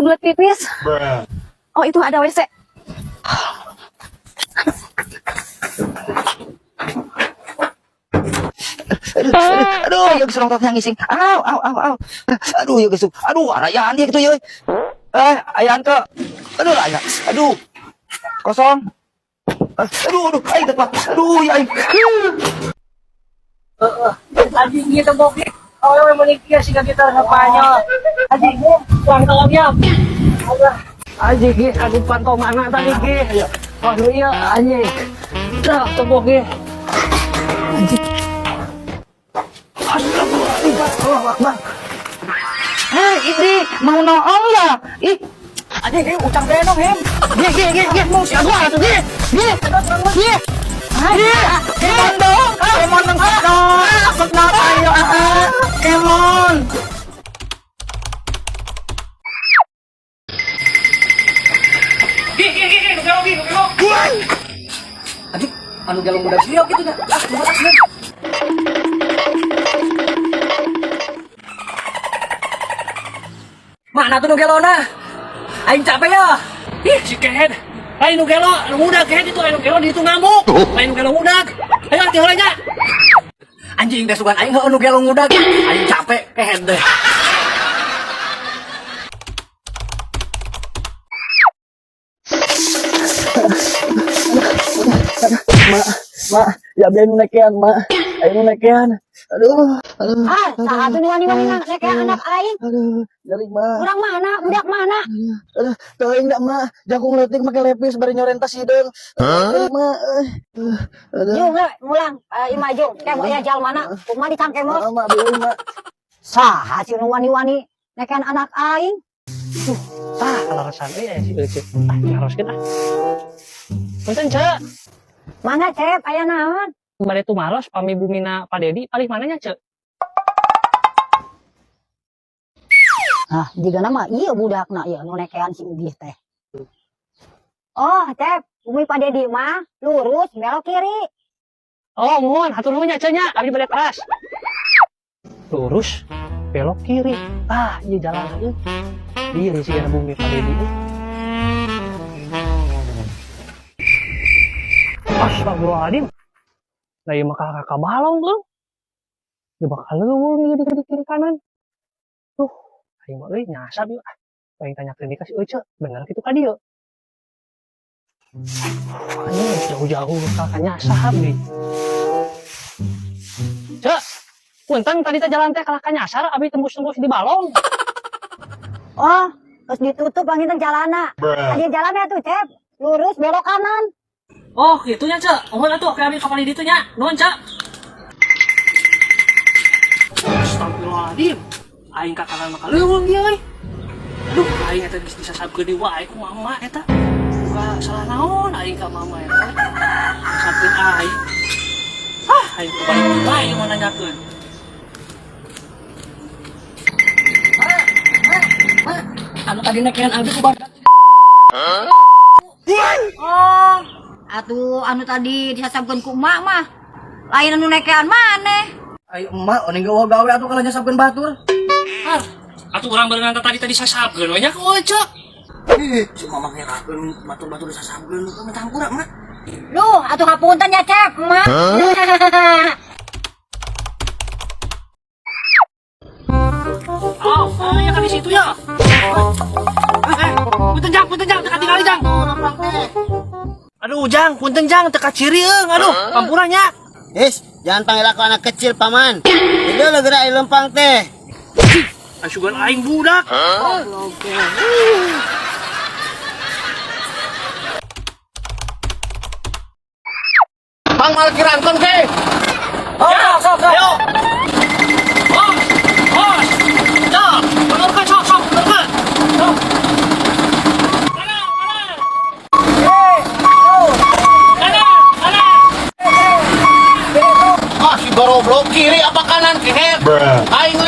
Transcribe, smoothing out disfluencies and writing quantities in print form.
Kebelet pipis. Oh, itu ada WC. Aduh, aduh, aduh, ya geus rongtok yang ngising. Au, au, au, au. Aduh, ya geus. Aduh, arayaan dia gitu ya. Eh, ayaan ke. Aduh, ayah. Aduh. Kosong. Aduh, aduh, aing tepat. Aduh, ya aing. Anjing gitu bokeh. Oh, yang menikah sih kita ngapain? Anjing, uang tolong ya. Anjing, ge, aku pantau mana tadi ge. Waduh iya, anjing. Dah, tuh bokeh. Anjing. Allahu Akbar. Hei, Indri, mau noong ya? Ih, Anjing, ge, ucang benong, hem. ge, ge, ge, ge, mau siapa atuh ge? Ge, ge. Ge, kemon dong, kemon dong, dong, ayo, ah, kemon. Ge, ge, ge, ge, nu ge, nu gelo. Anjing, anu gelo muda sih gitu nya. Ah, nu sieun. Mana tuh nu gelona? Aing capek ya. Ih, si kehed. Lain nu gelo, anu muda kehed itu, lain nu gelo di itu ngamuk. Lain nu gelo mudak. Ayo hati heula nya. Anjing deh sugan aing heueuh nu gelo ngudag. Aing capek kehed deh. Mak, mak, ya biar nu nekean, mak. Ayo nu nekean. Aduh, aduh. Ah, saha tuh wani-wani nekean anak aing. Aduh, nyeri, mak. Urang mana? Budak mana? Aduh, teuing dak, mak. Jangkung leutik make lepis bari nyoren tas hideung. Aduh, mak. Aduh. Jung, we, mulang, imah jung. Kemo ya jalmana. Kumaha dicangkemos? Mak, mak, bingung, mak. Saha sih nu wani-wani nekean anak aing? Tah, kalarasan euy aya si Ece. Ah, diharoskeun ah. Punten, Cek. Mana Cep, aya naon? Bade tumaros pami bumina Pak Dedi palih mananya, Cek? Ah, jigana mah ieu budakna ieu nu nekean si Ugih teh. Oh, Cep, bumi Pak Dedi mah lurus belok kiri. Oh, mohon hatur nuhun nya, Cek nya. Abdi bade teras. Lurus, belok kiri. Ah, ieu jalan euy. Ieu sih bumi Pak Dedi euy. Astagfirullahaladzim. Lah ieu mah kakak balong euy. Ieu bakal leuweung ieu di kiri kanan. Tuh, aing mah euy nyasar ieu ah. Aing tanyakeun deui ka si Ece, bener kitu ka dieu. Anjing jauh-jauh kakak nyasar deui. Cek, punten tadi teh jalan teh kalah ka nyasar abi tembus-tembus di balong. Oh, terus ditutup panginten jalana. Tadi jalannya tuh, Cep. Lurus belok kanan. Oh, gitu nya, Cek. Mohon atuh ke abi ka palih ditu nya. Nuhun, Cek. Astagfirullahaladzim. Aing ka kanan mah leuweung ieu euy. Aduh, aing eta geus disasabkeun deui wae ku mama eta. Buka salah naon aing ka mama eta. Disasabkeun aing. Ah, aing kudu balik wae ieu mah nanyakeun. Anu tadi nekean abi ku badak. Oh, atuh anu tadi disasabkeun ku emak mah. Lain anu nekean maneh. Ayo emak, oning gawe gawe atuh kalau nyasabkeun batur. Ah, atuh urang berenang tadi tadi sasabkeun we nya ku Ece. Ih, si mama ngerakeun batur-batur disasabkeun teu campur emak. Duh, atuh hapunten ya, Cep, emak. Oh, ya kan di situ ya. Punten jang, teka tinggali jang. Aduh, jang, punten jang, teka ciri euy, aduh, pampura nya. Is, jangan panggil aku anak kecil, paman. Itu lo gerak lempang teh. Asugan aing budak. Bang malkiran kon ke. Oh, sok, sok. Ayo. Bos, bos. Cok, benurkeun sok, sok, benurkeun. Sok. Kanan, kanan. Kanan, kanan. Ah, si goroblok kiri apa kanan kehet? Aing